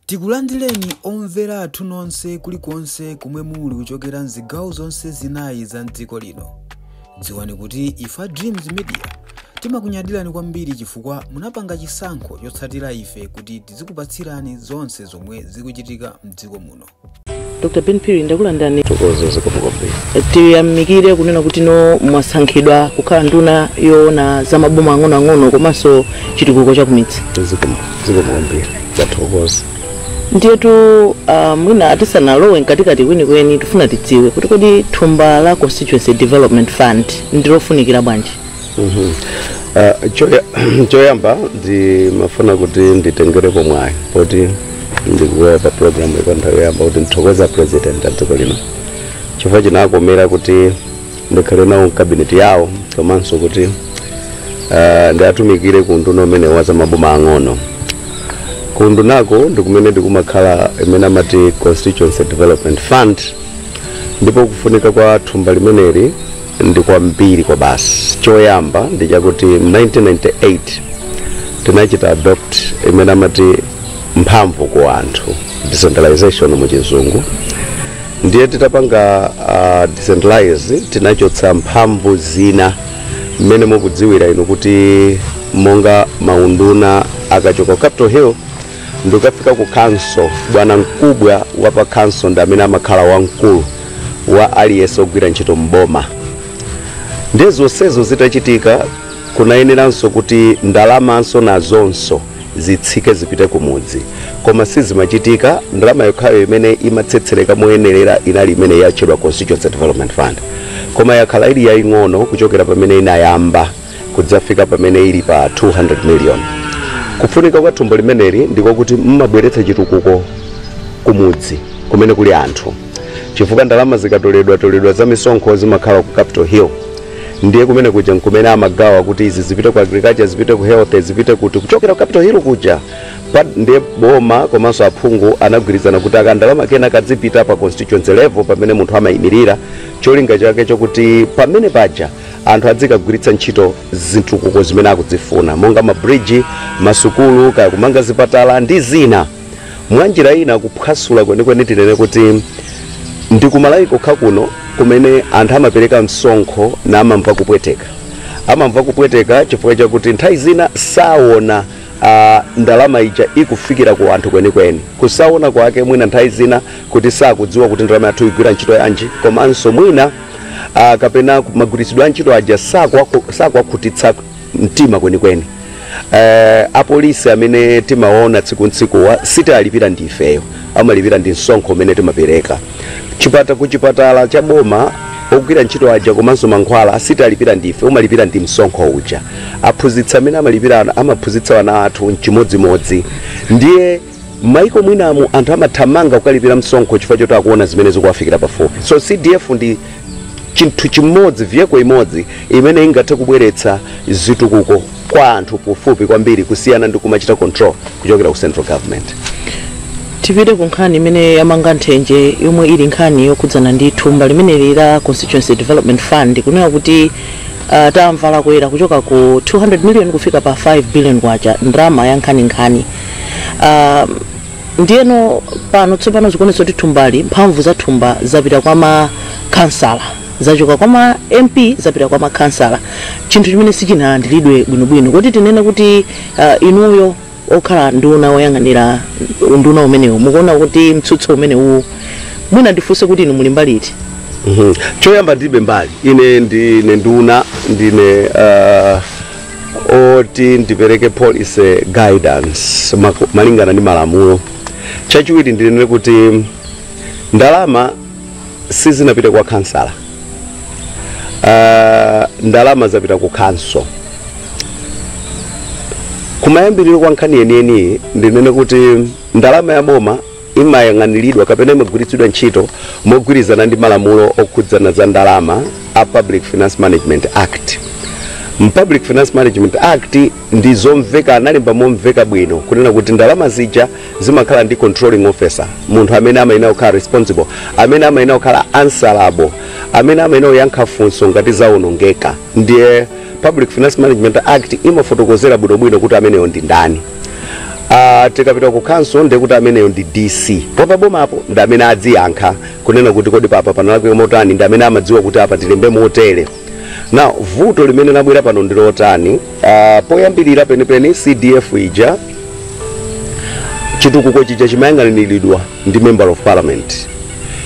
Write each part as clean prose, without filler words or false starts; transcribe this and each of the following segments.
Tikulandireni omvera athu nonse kulikonse kumwe muli kuchokera mzigawo zonse zinayi za mdziko lino. Dziwani kuti ifa Dreams Media timakunyadirani kwambiri chifukwa munapanga chisankho chotsatira ife kuti tizikupatsirani zonse zomwe zikuchitika mdziko muno. Dr. Ben Phiri, ndakulandirani. Thokoza, zikomo kwambiri. Tiyamikire kunena kuti no mwasankhidwa kukhala nduna yoona za maboma ang'onoang'ono komanso chitukuko cha kumidzi. Zikomo, zikomo kwambiri, ndathokoza. Ndiyetu mwina atisanalowe mkatikati kwenikweni, tifuna tidziwe kuti kodi thumba la Constituency Development Fund ndilofunikira bwanji? Choyamba ndimafuna kuti nditengerepo mwayi poti ndikuweya pa program kwa nthawi yoyamba kuti ndithokoza President a dziko lino chifukwa chinakomera kuti ndikhale nawo mkabineti yawo komanso kuti ndiatumikire ku nduna umene wa za maboma ang'ono. Ku ndunako ndikumene ndikumakhala imene amati Constituency Development Fund, ndipo kufunika kwa thumba limeneli ndi kwambiri kwa basi. Choyamba ndi chakuti 1998 tinachita adopt imene amati mphamvu ku anthu, decentralization mu Chizungu. Ndiye titapanga decentralize, tinachotsa mphamvu zina mmene mukudziwira inu kuti monga maunduna akachoka Capitol Hill ndikafika ku council, bwana mkubwa wa pa council ndi amene amakhala wamkulu wa aliyense ogwira ntchito mboma. Ndiye zonsezo zitachitika, kunayeneranso kuti ndalamanso nazonso zitsike zipite kumudzi, koma sizimachitika. Ndalama yokhayo imene imatsetsereka moyenerera inali imene yatchedwa Constituency Development Fund, koma yakhala ili yaying'ono kuchokera pamene inayamba kudzafika pamene ili pa 200 million. Kufunika kwa thumba limeneli ndiko kuti mmabweretsa chitukuko kumudzi kumene kuli anthu, chifukwa ndalama zikatoledwa toledwa za misonkho zimakhala ku Capitol Hill. Ndiye kumene kuja nkumene amagawa kuti izi zipite ku agriculture, zipite ku health, zipite kuti, kuchokera ku Capitol Hill kuja. Ndiye boma komanso aphungu anagwirizana kuti akandalama kena kadzipita pa constituency level pamene munthu amayimirira, cholinga chake chokuti pamene paja anthu adzikagwiritsa ntchito zitukuko zimene akudzifuna, monga mabridge, masukulu, kaya kumanga zipatala ndi zina. Mwanjira ina, kuphwasula kwenikweni, tinene kuti ndi kumalawi kokha kuno kumene anthu amapereka msonkho namamva kupweteka. Amamva kupweteka chifukwa chakuti nthawi zina saona ndalama ija ikufikira ku anthu kwenikweni. Kusaona kwake mwina nthawi zina kuti sakudziwa kuti ndalama yathu igwira ntchito yanji, komanso mwina kapena magwiritsidwe a ntchito aja sakuwakhutitsa mtima kwenikweni. Apolisi amene timaona tsiku ntsikuwa sitialipira ndi ifeyo, amalipira ndi msonkho umene timapereka. Chipata kuchipatala cha boma ogwira ntchito aja komanso mankhwala sitialipira ndife, umalipira ndi msonkho uja. Aphunzitsi amene amalipira, amaphunzitsa ana athu, mchimodzimodzi. Ndiye maiko mwinamu anthu amathamanga kukalipira msonkho chifukwa choti akuona zimene zikuwafikira pafupi. So CDF ndi chinthu chimodzi, vehicle imodzi imene ingathe kubweretsa zitukuko kwa anthu pafupi kwambiri kusiyana ndi kumachita control kuchokera ku central government. Tipite ku nkhani imene yamanga nthenje, yomwe ili nkhani yokhudzana ndi thumba limeneli la Constituency Development Fund, kunena kuti tamva lakwera kuchoka ku 200 million kufika pa 5 billion kwacha, ndalama ya nkhaninkhani. Ndiyeno pano tsopano zikuonetsa kuti thumbali, mphamvu za thumba zapita kwa makhansala, zachoka kwa ma MP zapita kwa makhansala, chinthu chimene sichinalandiridwe bwinobwino. Kuti tinene kuti inuyo okhala nduna woyang'anira nduna umenewu mukuona kuti mtsutso umenewu, mwina ndifunse kuti inu muli mbali iti? Choyamba, ndilibe mbali. Ine ndine nduna, ndine oti ndipereke policy guidance malingana ndi malamulo. Chachiwiri, ndinene kuti ndalama sizinapita kwa kansala, ndalama zapita ku council. Kumayambiriro kwa nkhani yeniyeni, ndinene kuti ndalama ya boma imayang'aniridwa kapena imagwiritsidwa ntchito mogwirizana ndi malamulo okhudzana za ndalama a Public Finance Management Act. Public Finance Management Act ndi zomveka, analemba momveka bwino kunena kuti ndalama zija zimakhala ndi controlling officer, munthu amene amayenera kukhala responsible, amene amayenera kukhala answerable, amene amayenera kuyankha funso ngati zawonongeka. Ndiye Public Finance Management Act imafotokozera bwinobwino kuti ameneyo ndi ndani. Tikapita ku council, ndikuti ameneyo ndi DC popabomapo, ndi amene adziyankha kunena kuti kodi papa panalakwika motani, ndi amene amadziwa kuti apa tilembe motere. Now, vuto limene labwera pano ndi lotani? Poyambirira penipeni, CDF ija, chitukuko chija chimayang'aniridwa ndi member of parliament.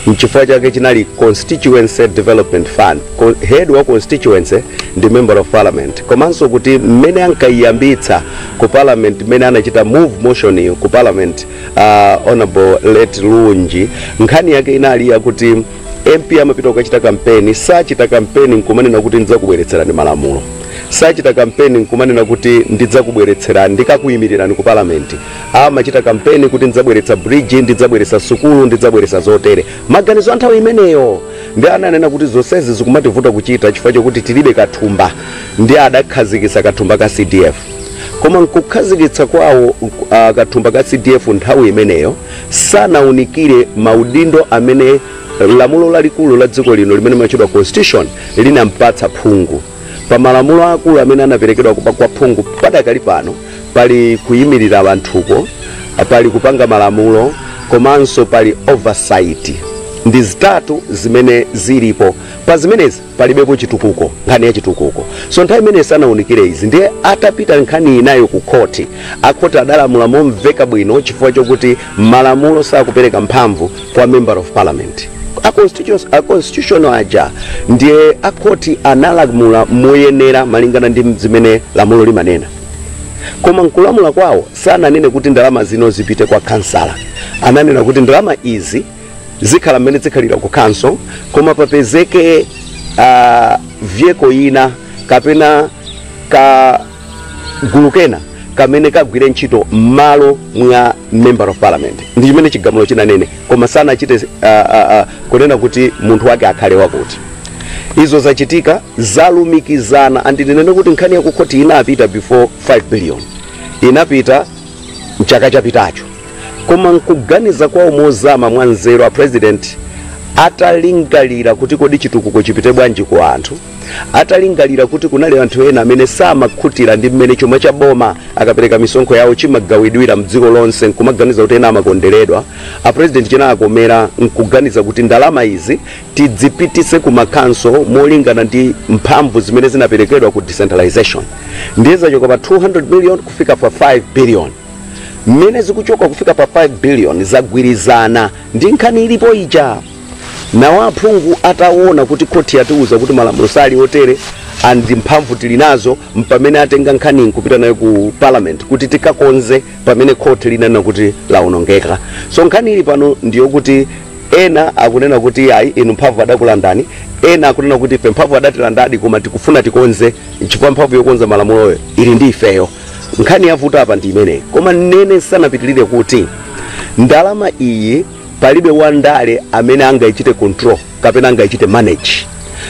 Nchifukwa chake chinali Constituency Development Fund. Head wa constituency ndi member of parliament. Komanso kuti mmene ankayiyambitsa ku parliament, mmene anachita move motion iyo ku parliament, Honorable Late Lunji, nkhani yake inali yakuti MP amapita kukachita kampeni, sachita kampeni nkumanena kuti ndidzakubweretserani malamulo, sachita kampeni nkumanena kuti ndidzakubweretserani, ndikakuyimirirani ku parliament. Amachita kampeni kuti ndidzabweretsa bridge, ndidzabweretsa sukulu, ndidzabweretsa zotere. Maganizo a nthawi imeneyo ndi ananena kuti zonsezi zikumativuta kuchita chifukwa chokuti tilibe kathumba, ndi adakhazikitsa kathumba ka CDF. Koma nkukhazikitsa kwawo kathumba ka CDF nthawi imeneyo, sanaunikire maudindo amene lamulo lalikulu la dziko lino limene limachedwa Constitution linampatsa phungu. Pa malamulo akulu amene anaperekedwa kwa phungu padakali pano, pali kuyimirira anthuko, pali kupanga malamulo, komanso pali oversight. Ndi zitatu zimene zilipo. Pa zimenezi palibepo chitukuko, nkhani ya chitukuko. So nthawi imene sanaunikire izi, ndiye atapita nkhani inayo ku khoti, akhoti adalamula momveka bwino chifukwa chokuti malamulo sakupereka mphamvu kwa member of parliament, a constitutional aja. Ndiye akhoti analamula moyenera malingana ndi zimene lamulo limanena. Koma nkulamula kwawo sananene kuti ndalama zino zipite kwa kansala. Ananena kuti ndalama izi zikhala mmene zikhalira ku council, koma papezeke vehicle ina kapena ka gulu kena kamene kagwire ntchito m'malo mwa member of parliament. Ndi chimene chigamulo chinanene, koma sanachite kunena kuti munthu wake akhale wakuti. Izo zachitika, zalumikizana. Andinene kuti nkhani yakukhoti inapita before 5 billion inapita mchaka chapitacho. Koma nkuganiza kwawo mozama mwa nzeru, a president atalingalira kuti kodi chitukuko chipite bwanji ku anthu, atalingalira kuti kunali anthu ena amene samakhutira ndi mmene chuma cha boma akapereka misonkho yawo chimagawidwira mdziko lonse, nkumaganiza kuti ena amakonderedwa, a president chinakomera nkuganiza kuti ndalama izi tidzipitise ku makanso molingana ndi mphamvu zimene zinaperekedwa ku decentralization. Ndiye zachoka pa 200 million kufika pa 5 billion. Mmene zikuchoka kufika pa 5 billion, zagwirizana ndi nkhani ilipo ija. Nawo aphungu ataona kuti khoti yatiuza kuti malamulo sali otere and mphamvu tili nazo, mpamene atenga nkhani nkupita nayo ku parliament kuti tikakonze pamene khoti linanena kuti lawonongeka. So nkhani ili pano ndiyokuti ena akunena kuti ayi, inu mphamvu adakulandani. Ena akunena kuti ife mphamvu adatilandadi, koma tikufuna tikonze chifukwa mphamvu yokonza malamuloyo ili ndi ifeyo. Nkhani yavuta apa ndi imeneyi. Koma nene sanapitilire kuti ndalama iyi palibe wandale amene angayichite control kapena angayichite manage,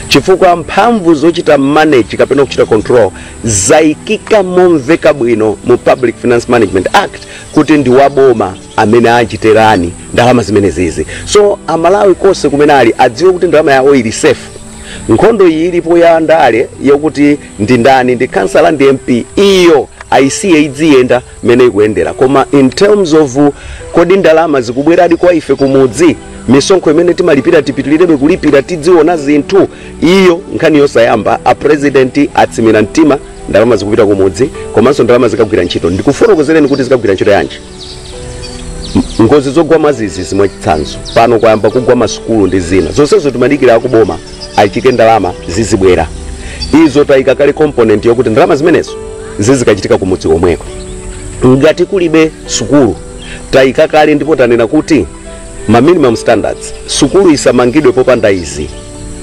chifukwa mphamvu zochita manage kapena kuchita control zayikika momveka bwino mu Public Finance Management Act kuti ndi waboma amene achiterani ndalama zimenezizi. So Amalawi konse kumene ali adziwe kuti ndalama yawo ili safe. Nkhondo iyi ilipo ya ndale yokuti ndi ndani, ndi kansala, ndi MP, iyo ayisiye idziyenda mmene ikuyendera. Koma in terms of kodi ndalama zikubweradi kwa ife kumudzi, misonkho imene timalipira tipitilirebe kulipira, tidziona zinthu, iyo nkhani yosayamba. A president atsimira mtima, ndalama zikupita kumudzi, komanso ndalama zikagwira ntchito. Ndikufotokozereni kuti zikagwira ntchito yanji. Ngozi zogwa mwazizi zimwachitsanzo, pano kwayamba kugwa masukulu ndi zina zonsezo, timadikira akuboma achike ndalama zizibwera. Izo tayika kale component yokuti ndalama zimenezo zizikachitika kumudzi komweko. Ngati kulibe sukulu, tayika kale ndipo tanena kuti ma minimum standards, sukulu isamangidwe popanda izi.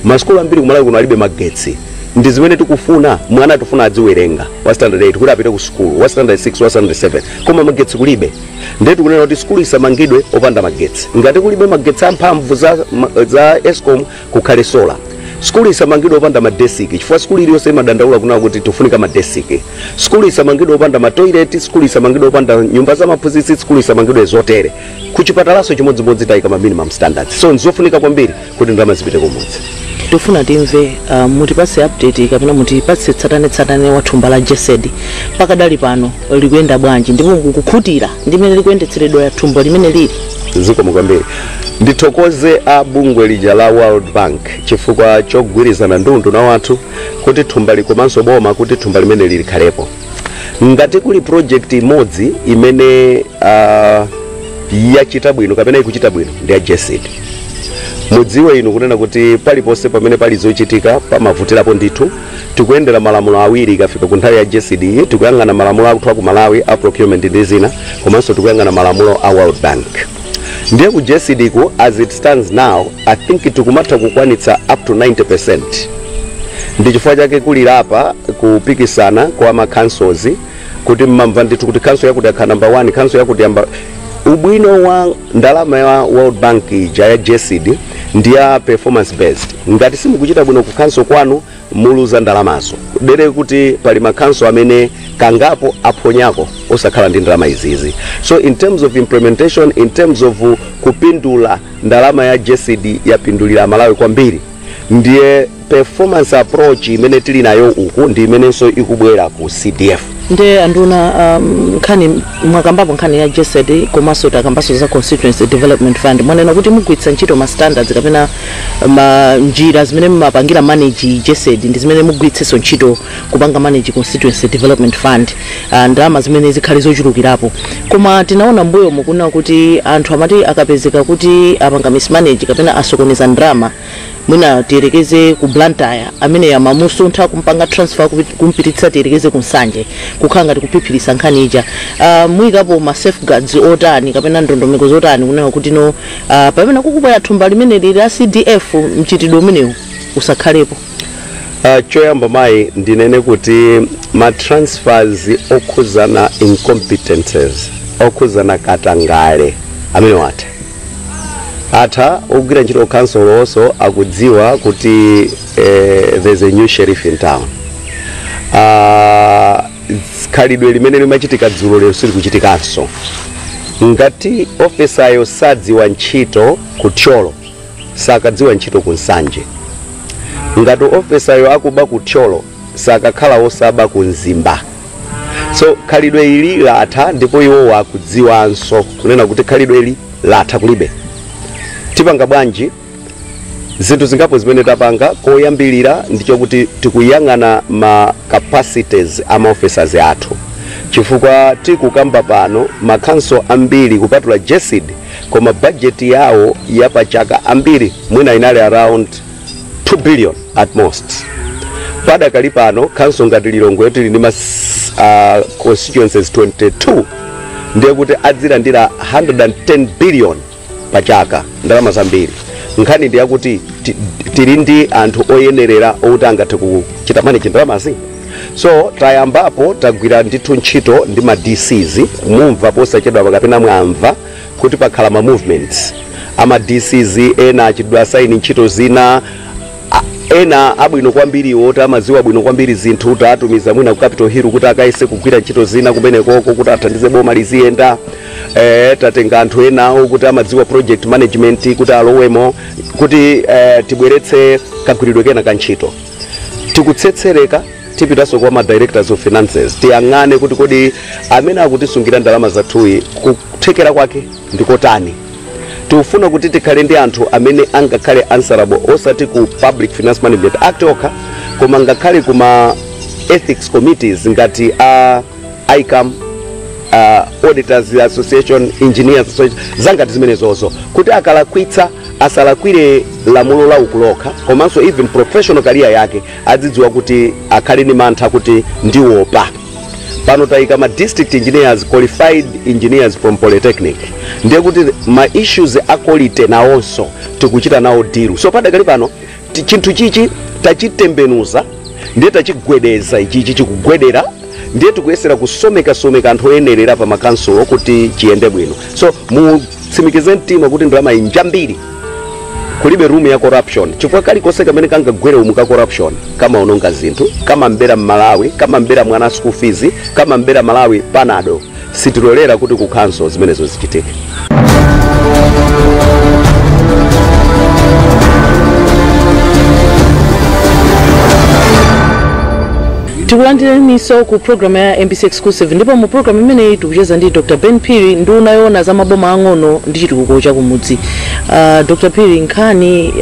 Masukulu ambiri kumalawi kuno alibe magetsi. Ndi zimene tikufuna, mwana tifuna adziwerenga wa standard 8 kuti apite ku sukulu, wa standard 6, wa standard 7, koma magetsi kulibe. Ndiye tikunena kuti sukulu isamangidwe opanda magetsi. Ngati kulibe magetsi amphamvu za ESCOM, kukhale solar. Skulu isamangidwe opanda madesiki, chifukwa skulu iliyonse imadandaula kuna kuti tifunika madesiki. Skulu isamangidwe opanda matoilet, skulu isamangidwe opanda nyumba za maphunzitsi, skulu isamangidwe zotere. Kuchipatalaso chimodzimodzi tayika ma minimum standards. So nzofunika kwambiri kuti ndalama zipite kumudzi. Tifuna timve, mutipatse update kapena mutipatse tsatanetsatane wa thumba la GESD. Pakadali pano likuyenda bwanji, ndipo mukukhutira ndi mmene likuyendetseredwa ya thumba limene lili? Zikomo kwambiri. Ndithokoze a bungwe lija la World Bank chifukwa chogwirizana ndi unduna wathu kuti thumba likomanso boma kuti thumba limene lilikhalepo. Ngati kuli project imodzi imene yachita bwino kapena ikuchita bwino, ndi ya GESD. Mudziwe inu kunena kuti paliponse pamene pali zochitika pamavutirapo ndithu. Tikuyendera malamulo awiri ikafika ku nthawi ya GESD. Tikuyang'ana malamulo athu aku Malawi a procurement ndi zina, komanso tikuyang'ana malamulo a World Bank. Ndiye ku GESD ku, as it stands now, I think tikumatha kukwanitsa up to 90. Ndi chifukwa chake kulirapa kupikisana kwa ma councils, kuti mmamva ndithu kuti council yakuti yakhala number 1, council yakuti yamba. Ubwino wa ndalama ya World Bank ija ya GESD ndi ya performance based. Ngati simukuchita bwino ku council kwanu, muluza ndalamazo. Dere kuti pali ma council amene kangapo aphonyako osakhala ndi ndalama izizi. So in terms of implementation, in terms of kupindula, ndalama ya GESD yapindulira Malawi kwambiri. Ndiye performance approach imene tili nayo uku ndi imenenso ikubwera ku CDF. Nde anduna, nkhani mwakambapo nkhani ya GESD, komanso takambaso za Constituency Development Fund. Mwanena kuti mugwiritsa ntchito ma standards kapena ma njira zimene mumapangira manage GESD ndi zimene mugwiritsenso ntchito kupanga manage Constituency Development Fund, ndalama zimene zikhale zochulukirapo. Koma tinaona mbuyo mukuna kuti anthu amati akapezeka kuti apanga mismanage kapena asokoneza ndalama, mwina tiyerekeze ku Blantyre, amene amamusuntha kumpanga transfer kumpititsa tiyerekeze ku Nsanje, kukhala ngati kuphiphirisa nkhani ija. Muyikapo ma safeguards otani kapena ndondomeko zotani kunena kuti no, pamene kukubwera thumba limene lili la CDF, mchitidwe umenewu usakhalepo? Choyamba mayi, ndinene kuti ma transfers okhuzana incompetences, okhuzana katangale, amene watha atha. Ogwira ntchito council also akudziwa kuti there's a new sheriff in town. Khalidwe limene limachitika dzulo lero silikuchitikanso. Ngati ofesayo sadziwa ntchito ku Thyolo, sakadziwa ntchito ku Nsanje. Ngati ofesayo akuba ku Thyolo, sakakhala wosaba ku Mzimba. So khalidwe ili latha, ndipo iwo akudziwanso kunena kuti khalidwe ili latha, kulibe. Tipanga bwanji? Zinthu zingapo zimene tapanga. Koyambilira ndichokuti tikuyang'ana ma capacities ama officers athu, chifukwa tikukamba pano ma council ambiri, kupatula GESD, koma budget yawo yapachaka ambiri mwina inali around 2 billion at most. Padakali pano council ngati Lilongwe tili ndi ma constituencies 22, ndiye kuti adzilandira 110 billion pachaka, ndalama zambiri. Nkhani ndi yakuti tili ndi anthu oyenerera okuti angathe kuchita manage ndalamazi. So tayambapo, tagwira ndithu ntchito ndi ma DCs. Mumva posachedwa kapena mwamva kuti pakhala ma movements ama DCs, ena achidwa assign ntchito zina, ena abwino kwambiri woti amadziwa bwino kwambiri zinthu tatumiza mwina ku Capitol Hill kuti akayese kugwira ntchito zina kumenekoko kuti athandize boma liziyenda. Tatenga anthu enawo kuti amadziwa project management kuti alowemo kuti tibweretse kagwiridwe kena ka ntchito. Tikutsetsereka, tipitanso kwa ma directors of finances, tiyang'ane kuti kodi amene akutisungira ndalama zathuyi kuthekera kwake ndikotani. Tikufuna kuti tikhale ndi anthu amene angakhale answerable, osati ku Public Finance Management Act okha, koma ngakhale kuma ethics committees ngati a ICAM, Auditors Association, Engineers Association, zangati zimenezozo, kuti akalakwitsa asalakwire lamulo la uku lokha, komanso even professional career yake adzidziwa kuti akhale ndi mantha kuti ndiwopa. Pano tayika ma district engineers, qualified engineers from polytechnic, ndiye kuti ma issues a quality nawonso tikuchita nawo deal. So padakali pano chinthu chichi tachitembenuza, ndiye tachigwedeza, ichichi chikugwedera, ndiye tikuyesera kusomekasomeka anthu oyenerera pa makansulo kuti chiyende bwino. So mutsimikize mtima kuti ndalama injambiri. Kulibe room ya corruption, chifukwa kalikonse kamene kangagwere umu ka corruption kamaononga zinthu, kamambera Mmalawi, kamambera mwana school fees, kamambera Malawi panado. Sitilolera kuti ku council zimenezo zichitike. Tikulandireniso ku program ya MBC Exclusive, ndipo mu program imeneyi tikucheza ndi Dr Ben Phiri, nduna yoona za maboma ang'ono ndi chitukuko chakumudzi. Dr Phiri, nkhani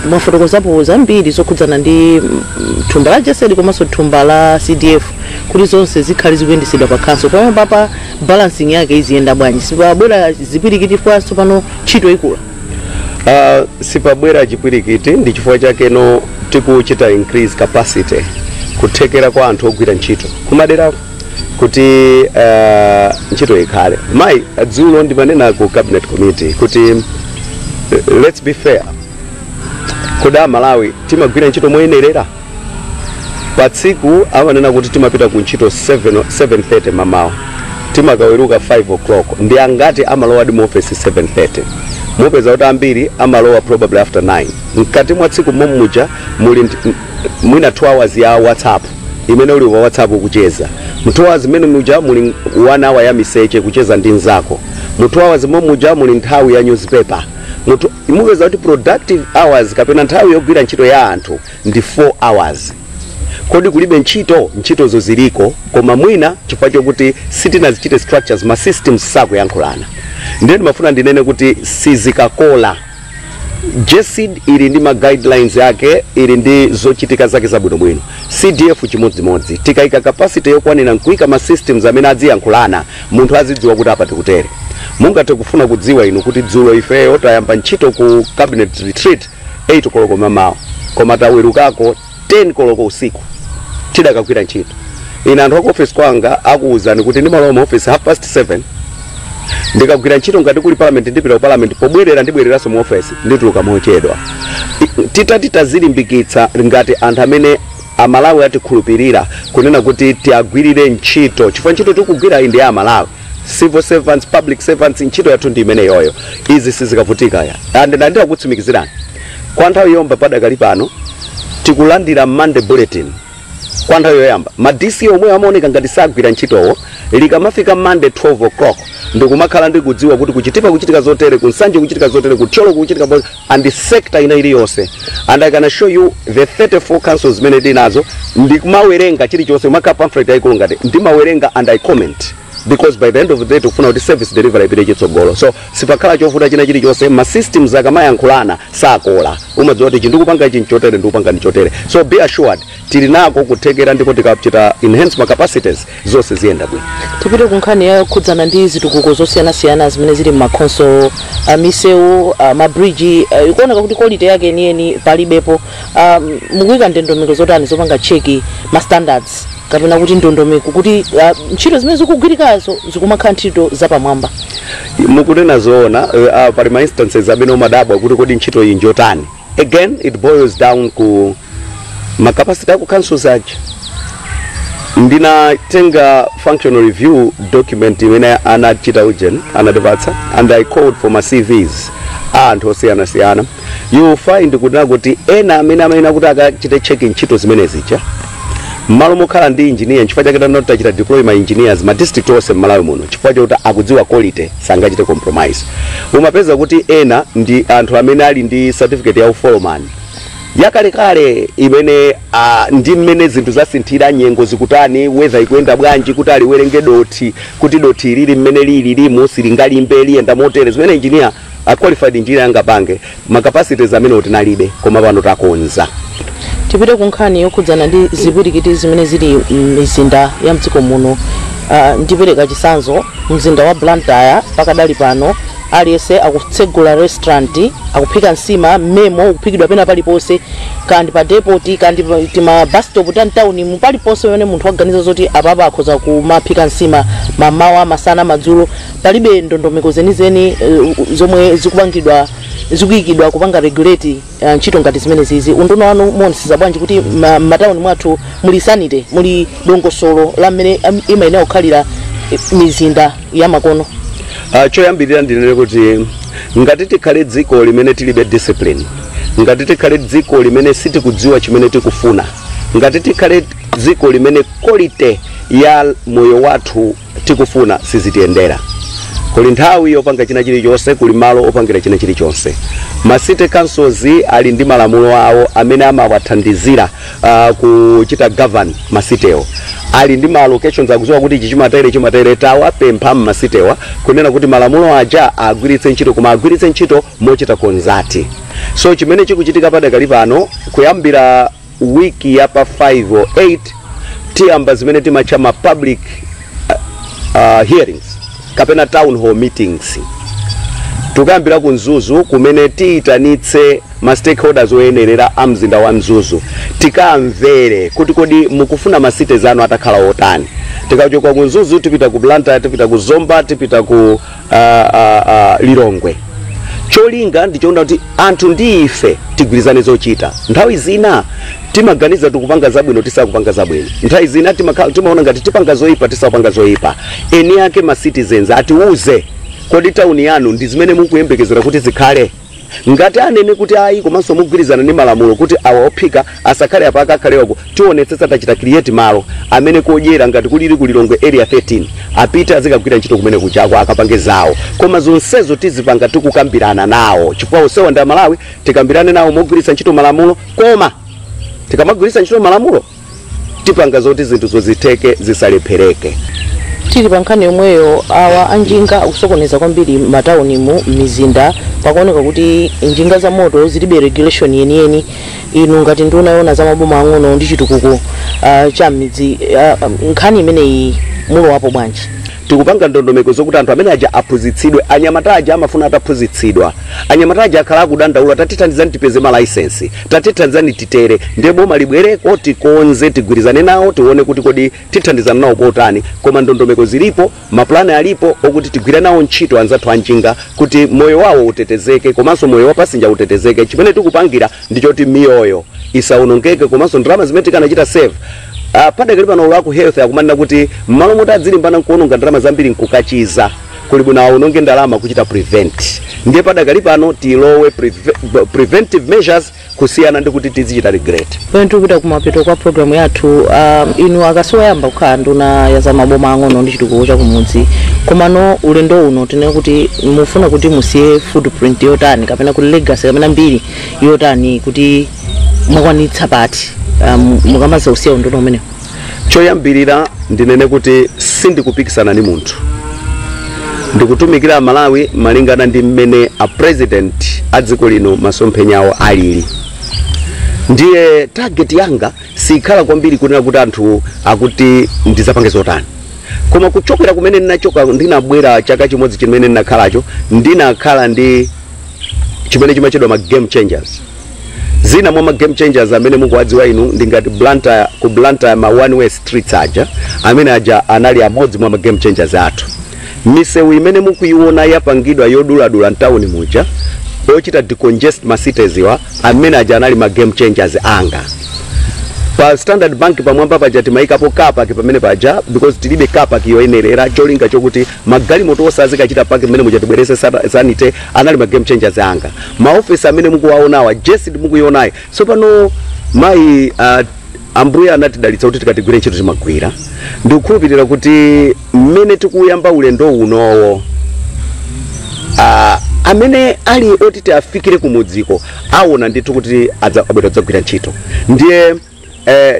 mwafotokozapo zambiri zokhudzana ndi thumba la GESD komanso thumba la CDF, kuti zonse zikhale zikuyendesedwa pa council. Pamene papa balancing yake iziyenda bwanji? Sipabwera zipwirikiti fwanso pano ntchito ikula? Sipabwera chipwirikiti, ndi chifukwa chakeno tikuchita increase capacity, kuthekera kwa anthu ogwira ntchito kumadera kuti ntchito ikhale. Mayi, dzulo ndimanena ku cabinet committee kuti let's be fair, kuda Malawi timagwira ntchito moyenerera. Pa tsiku amanena kuti timapita ku ntchito 7:30 mamawa, timakaweruka 5 o'clock. Ndi angati amalowa di mu office 7:30? Mupeza kuti ambiri amalowa probably after 9. Mkati mwa tsiku mommuja muli mwina 2 hours ya WhatsApp imene uli pa WhatsApp kucheza. Mu 2 hours imene muja muli 1 hour ya miseche kucheza ndi nzako. Mu 2 hours mommuja muli nthawi ya newspaper. Mupeza kuti productive hours kapena nthawi yogwira ntchito ya anthu ndi 4 hours. Kodi kulibe ntchito? Ntchitozo ziliko, koma mwina chifukwa chokuti sitinazichite structures, ma systems sakuyankhulana. Ndiye ndimafuna ndinene kuti sizikakola. GESD ili ndi ma guidelines yake, ili ndi zochitika zake zabwinobwino. CDF chimodzimodzi, tikayika capacity yokwanira nkuika ma systems amene aziyankhulana, munthu azidziwa kuti apa tikutere. Mungathe kufuna kudziwa inu kuti dzulo ifeyo tayamba ntchito ku cabinet retreat 8 koloko mamawa, koma tawerukako 10 koloko usiku tidakagwira ntchito. Ine anthu aku office kwanga akuwuzani kuti ndimalowa mu office 7:30, ndikagwira ntchito ngati kuli parliament ndipita ku parliament, pobwerera ndibwereranso mu office, ndituluka mochedwa. Titati tazilimbikitsa ngati anthu amene Amalawi atikhulupirira kunena kuti tiagwirire ntchito, chifukwa ntchito tikugwira iyi ndi ya Amalawi, civil servants, public servants, ntchito yathu ndi imeneyoyo. Izi sizikavutika ya. And ndandira kutsimikizirani kwa nthawi yomba padakali pano tikulandira Monday bulletin kwa nthawi yoyamba. Ma DC omwe amaoneka ngati sagwira ntchitowo, likamafika Monday 12 o'clock ndikumakhala ndikudziwa kuti kuchitipa kuchitika zotere, kunsanje kuchitika zotere, kuthyolo kuchitika and sector ina iliyonse. And I can assure you the 34 councils zimene tinazo ndikumawerenga chilichonse, kumakhala pamphlet yayikulu ngati ndimawerenga and I comment, because by the end of the day tikufuna kuti service delivery ipite chitsogolo. So sipakhala chovuta china chilichonse. Ma systems akamayankhulana sakola, umadziwa kuti ndikupanga ichi nchotere, ndikupanga ndichotere. So be assured tili nako kuthekera, ndipo tikachita enhance ma capacities zonse ziyenda bwino. Tipite ku nkhani yokhudzana ndi zitukuko zosiyanasiyana zimene zili m'makhonsolo, misewu, mabriji. Ikuoneka kuti quality yake yeniyeni palibepo. Mukuyika ndondomeko zotani zopanga check ma standards kapena kuti ndondomeko kuti ntchito zimene zikugwirikazo zikumakhala ntchito zapamwamba? Mukunena zoona. Pali ma instances amene umadabwa kuti kodi ntchito iyi njotani. Again, it boils down ku ma capacity aku councils aja. Ndinatenga functional review document imene anachita ujen anatipatsa, and I called for ma CVs a anthu osiyanasiyana. You will find kunena kuti ena amene amayenera kuti akachite check ntchito zimene zija, mmalo mokhala ndi engineer, chifukwa chake tanoti tachita deploy ma engineers ma district onse m'Malawi muno, chifukwa chokuti akudziwa quality, sangachite compromise. Umapeza kuti ena ndi anthu amene ali ndi certificate ya uforeman yakalekale imene ndi mmene zinthu zasinthira, nyengo zikutani, weather ikuyenda bwanji, kuti aliwerenge doti, kuti doti lili mmene lili limu silingalimbe, liyenda motere, zimene engineer, a qualified engineer angapange. Ma capacities amene tinalibe, koma pano takonza. Tipite ku nkhani yokhudzana ndi zipwirikiti zimene zili m'mizinda ya mdziko muno. Ndipereka chitsanzo, mzinda wa Blantyre pakadali pano aliyense akutsegula restaurant, akuphika nsima mmemo ukuphikidwa pena paliponse, kandi pa depot, kandi tima bus stop ta mtawuni mu, paliponse pamene munthu waganiza zoti apapa akhoza kumaphika nsima mamawa, masana, madzulo. Palibe ndondomeko zenizeni zomwe zikupangidwa, zikuyikidwa kupanga regulate ntchito ngati zimene zizi. Unduna wanu muonetsetsa bwanji kuti m'matawuni mwathu muli sanity, muli dongosolo la mmene imayenera kukhalira mizinda ya makono? Choyambirira ndinene kuti Ngati tikhale dziko limene tilibe discipline, ngati tikhale dziko limene sitikudziwa chimene tikufuna, ngati tikhale dziko limene quality ya moyo wathu tikufuna sizitiyendera. Kuli nthawi yopanga china chilichonse, kuli malo opangira china chilichonse. Ma city councils ali ndi malamulo awo amene amawathandizira kuchita govern ma citywo. Ali ndi ma allocations, akudziwa kuti ichi chimatere, chimatere. Tawapempha mma citywa kunena kuti malamulo aja agwiritse ntchito, koma agwiritse ntchito mochita consult. So chimene chikuchitika padakali pano, kuyambira wiki ya pa 5 or 8, tiyamba zimene timatcha ma public hearings kapena town hall meetings. Tukayambira ku Mzuzu, kumene tiyitanitse ma stakeholders oyenerera a mzinda wa Mzuzu, tikamvere kuti kodi mukufuna ma cities anu atakhala otani. Tikachoka ku Mzuzu, tipita ku Blantyre, tipita ku Zomba, tipita ku Lilongwe. Cholinga ndichoona kuti anthu ndi ife tigwirizane zochita. Nthawi zina timaganiza tikupanga zabwino, tisakupanga zabwino. Nthawi zina timaona ngati tipanga zoyipa, tisakupanga zoyipa. Eni ake ma citizens atiuze, kodi tauni yanu ndi zimene mukuyembekezera kuti zikhale? Ngati anene kuti ayi, komanso mugwirizana ndi malamulo kuti awa ophika asakhale apa, akakhalewako, tionetsetsa tachita create malo amene kodyera ngati kulili ku Lilongwe Area 13, apite azikagwira ntchito kumene kuchako, akapange zawo. Koma zonsezo tizipanga tikukambirana nawo, chifukwa onsewa ndi Amalawi. Tikambirane nawo mogwiritsa ntchito malamulo, koma tikamagwiritsa ntchito malamulo tipanga zoti zinthu zozitheke, zisalephereke. Tili pa nkhani yomweyo, awa anjinga akusokoneza kwambiri mataunimu, m'mizinda. Pakuoneka kuti njinga za moto zilibe regulation yeniyeni. Inu ngati nduna yoona za maboma ang'ono ndi chitukuko cha midzi, nkhani imeneyi mulowapo bwanji? Tikupanga ndondomeko zokuti anthu amene aja aphunzitsidwe. Anyamata aja amafuna ataphunzitsidwa. Anyamata aja akhala akudandaula, "Tatithandizani tipeze ma licence, tatithandizani titere." Ndiye boma libwereko, tikonze, tigwirizane nawo, tione kuti kodi tithandizana nawo potani. Koma ndondomeko zilipo, mapulani alipo okuti tigwire nawo ntchito anzathu anjinga kuti moyo wawo utetezeke, komanso moyo wa passenger utetezeke. Chimene tikupangira ndichoti miyoyo isawonongeke, komanso ndalama zimene tikanachita save. Padakali pano aku health akumanena kuti mmalo moti adzilimbana nkuononga ndalama zambiri nkukachiza, kuli bwino awononge ndalama kuchita prevent. Ndiye padakali pano tilowe preventive measures kusiyana ndi kuti tizichita regret. Pamene tikupita kumapeto kwa programu yathu, inu akasoyamba kukhala nduna ya za maboma ang'ono ndi chitukuko cha kumudzi, komano ulendo uno tinene kuti mufuna kuti musiye footprint yotani, kapena kuti legacy kapena mbiri yotani, kuti mwakwanitsa pati mukamaza usiya unduna umenewu? Choyambirira ndinene kuti sindikupikisana ndi munthu, ndikutumikira Malawi malingana ndi mmene a president a dziko lino masomphenya awo alili. Ndiye target yanga sikhala kwambiri kunena kuti anthu akuti ndizapange zotani, koma kuchokera kumene ndinachoka, ndinabwera chaka chimodzi chimene ndinakhalacho, ndinakhala ndi chimene chimachedwa ma game changers. Zina mwa ma game changers amene mukuwadziwa inu ndi ngati Blantyre, ku Blantyre ma one way streets aja, amene aja anali amodzi mwa ma game changers athu. Misewu imene mukuiona yapangidwa yoduladula mtawuni muja, ochita decongest ma cities wa, amene aja anali ma game changers anga. Pa Standard Bank pamwamba paja timayikapo car park pamene paja because tilibe car park yoyenerera, cholinga chokuti magalimoto onse azikachita park mmene muja, tibwerese sanity, anali ma game changers anga. Maofisi amene mukuwaonawa, jesid mukuyionayi tsopano, mayi, Ambuye anatidalitsa kuti tikatigwire ntchito timagwira. Ndikukhulupirira kuti mmene tikuyamba ulendo unowo, amene ali oti tiafikire kumudziko aona ndithu kuti abwera kudzagwira ntchito. Ndiye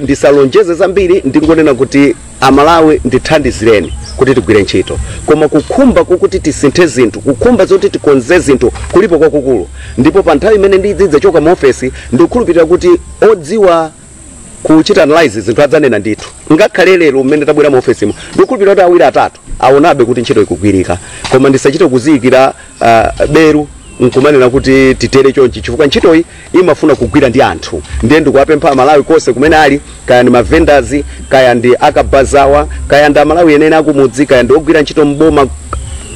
ndisalonjeze zambiri, ndingonena kuti Amalawi ndithandizireni kuti tigwire ntchito. Koma kukhumba kukuti tisinthe zinthu, kukhumba zoti tikonze zinthu kulipo kwakukulu. Ndipo pa nthawi imene ndidzachoka mu ofesi, ndikukhulupirira kuti odziwa kuchita analyze zinthu adzanena ndithu. Ngakhale lero mmene tabwera mu ofesimo, ndikukhulupirira kuti awiri atatu aonabe kuti ntchito ikugwirika. Koma ndisachite kuziyikira beru nkumanena kuti titere chonchi, chifukwa ntchitoyi imafuna kugwira ndi anthu. Ndiye ndikuwapempha Amalawi konse kumene ali, kaya ndi mavendors, kaya ndi akabazawa, kaya ndi Amalawi enene akumudzi, kaya ndi ogwira ntchito mboma,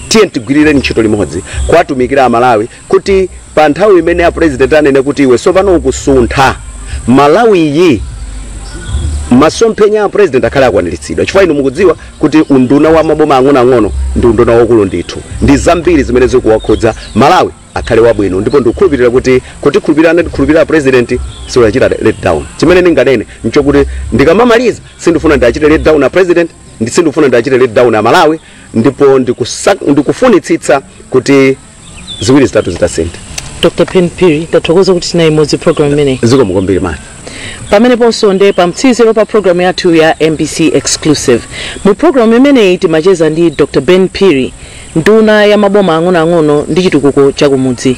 tiye tigwirireni ntchito limodzi kuwatumikira Amalawi, kuti pa nthawi imene a president anene kuti iwe tsopano ukusuntha, Malawiyi masomphenya a president akhale akwaniritsidwa. Chifukwa inu mukudziwa kuti unduna wa maboma ang'onoang'ono ndi unduna wakulu ndithu, ndi zambiri zimene zikuwakhudza Malawi. akhale wabwino. Ndipo ndikukhulupirira kuti kutikhulupirira, anatikhulupirira president, siwachita let down. Chimene ndinganene nchokuti ndikamamaliza sindifuna ndachite let down a president, sindifuna ndachite let down a Malawi, ndipo ndikufunitsitsa kuti ziwiri zitatu zitasintha. Dr Ben Phiri, tathokoza kuti tinali imodzi program imeneyi. Zikomo kwambiri, mayi. Pameneponso nde pamtsiziro pa programu yathu ya MBC Exclusive. Mu programu imeneyi timacheza ndi Dr Ben Phiri, nduna ya maboma ang'onoang'ono ndi chitukuko chakumudzi.